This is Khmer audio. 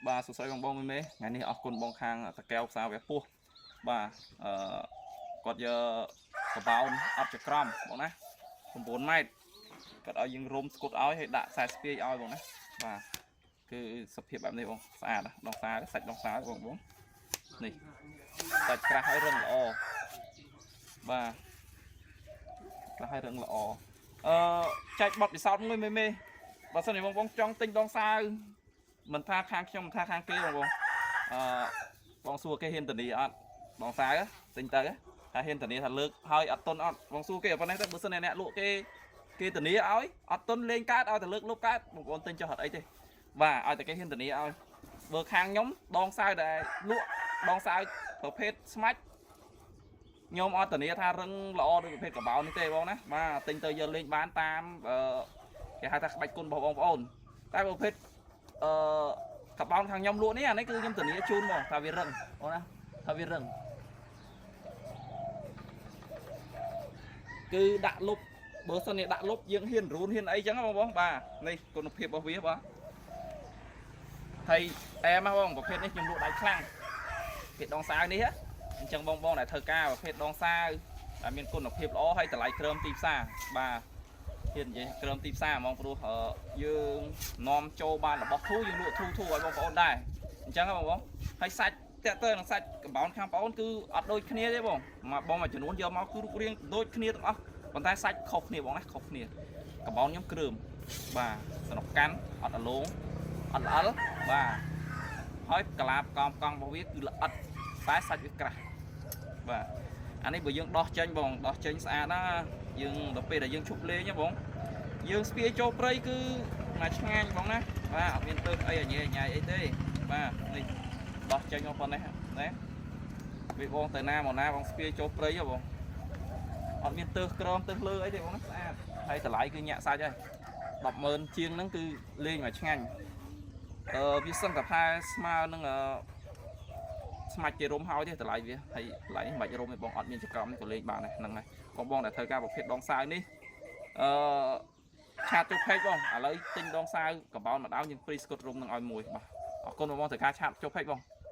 បាទសួស្តីបងបងមេមេថ្ងៃនេះអរគុណបងខាងតកែវផ្សារវះពោះបាទអឺគាត់យកកបោនអត់ចក្រមបងណា9ម៉ែត្រគាត់ឲ្យយើងរុំស្គុតឲ្យហើយដាក់ខ្សែស្ពាយឲ្យបងណាបាទគឺសភាពបែបនេះបងស្អាតណាស់ដងសាសាច់ដងសាបងបងនេះសាច់ក្រាស់ឲ្យរឹងល្អបាទក្រាស់ឲ្យរឹងល្អអឺចែកបត់ពិសោធន៍មួយមេមេបើសិនជាបងបងចង់ទិញដងសាវ មិនថាខាងខ្ញុំមិនថាខាងគេបងបងអឺបងសួរគេហ៊ានធានាអត់បងសាវទិញទៅថាហ៊ានធានាថាលើកហើយអត់តុនអត់បងសួរគេប៉ុណ្ណេះទៅបើសិនអ្នកលក់គេគេធានាឲ្យអត់តុនលេងកើតឲ្យតែលើកលុបកើតបងប្អូនទិញចុះអត់អីទេបាទឲ្យតែគេហ៊ានធានាឲ្យបើខាងខ្ញុំដងសាវដែលលក់ដងសាវប្រភេទស្មាច់ខ្ញុំអត់ធានាថារឹងល្អដូចប្រភេទកបោនេះទេបងណាបាទទិញទៅយកលេងបានតាមអឺគេហៅថាក្បាច់គុណរបស់បងប្អូនតែប្រភេទ អឺកបោនខាងខ្ញុំលក់នេះអានេះគឺខ្ញុំធានាជូនមកថាវារឹងបងណាថាវារឹងគឺដាក់លុបបើសិនជាដាក់លុបយើងហ៊ានរូនហ៊ានអីចឹងបងបងបាទនេះគុណភាពរបស់វាបាទហើយអែមហ៎បងប្រភេទនេះខ្ញុំលក់ដៃខ្លាំងប្រភេទដងសាវនេះអញ្ចឹងបងបងដែលធ្វើការប្រភេទដងសាវដែលមានគុណភាពល្អហើយតម្លៃក្រឹមទីផ្សារបាទ ហ៊ាននិយាយក្រឹមទីផ្សារហ្មងព្រោះយើងនាំចូលបានរបស់ធូរយើងលក់ធូរធូរឲ្យបងប្អូនដែរអញ្ចឹងហ៎បងបងហើយសាច់តាក់ទៅនឹងសាច់កំបោនខាងបងប្អូនគឺអត់ដូចគ្នាទេបងមកបងមួយចំនួនយកមកគឺរូបរាងដូចគ្នាទាំងអស់ប៉ុន្តែសាច់ខុសគ្នាបងណាខុសគ្នាកំបោនខ្ញុំគ្រើមបាទសនុកកាន់អត់អលងអត់ល្អិលបាទហើយកលាបកង់កង់របស់វាគឺល្អិតតែសាច់វាក្រាស់បាទអានេះបើយើងដោះចេញបងដោះចេញស្អាតណាយើងដល់ពេលដែលយើងឈប់លេងហ៎បង យើងស្ពាយចូលព្រៃគឺមកឆ្ងាញ់បងណាបាទអត់មានទើសអីអញញ៉ៃអីទេបាទនេះដោះចេញមកប៉ុណ្ណេះណាវាបងទៅណាមកណាបងស្ពាយចូលព្រៃហ៎បងអត់មានទើសក្រមទើសលើអីទេបងណាស្អាតហើយតម្លៃគឺញាក់សាច់ហើយ100000ជាងហ្នឹងគឺលេងមកឆ្ងាញ់អឺវាសឹងតែផែស្មើនឹងអឺស្មាច់គេរុំហើយទេតម្លៃវាហើយតម្លៃនេះមិនបាច់រុំទេបងអត់មានចក្រមនេះក៏លេងបានដែរហ្នឹងហើយបងបងដែលត្រូវការប្រភេទដងសាវនេះអឺ chat ចូល page បងឥឡូវទិញដងសាវកំបោនម្ដងយើង free ស្កុតរុំនឹងឲ្យមួយបាទអរគុណបងបងត្រូវការ chat ចូល page បង។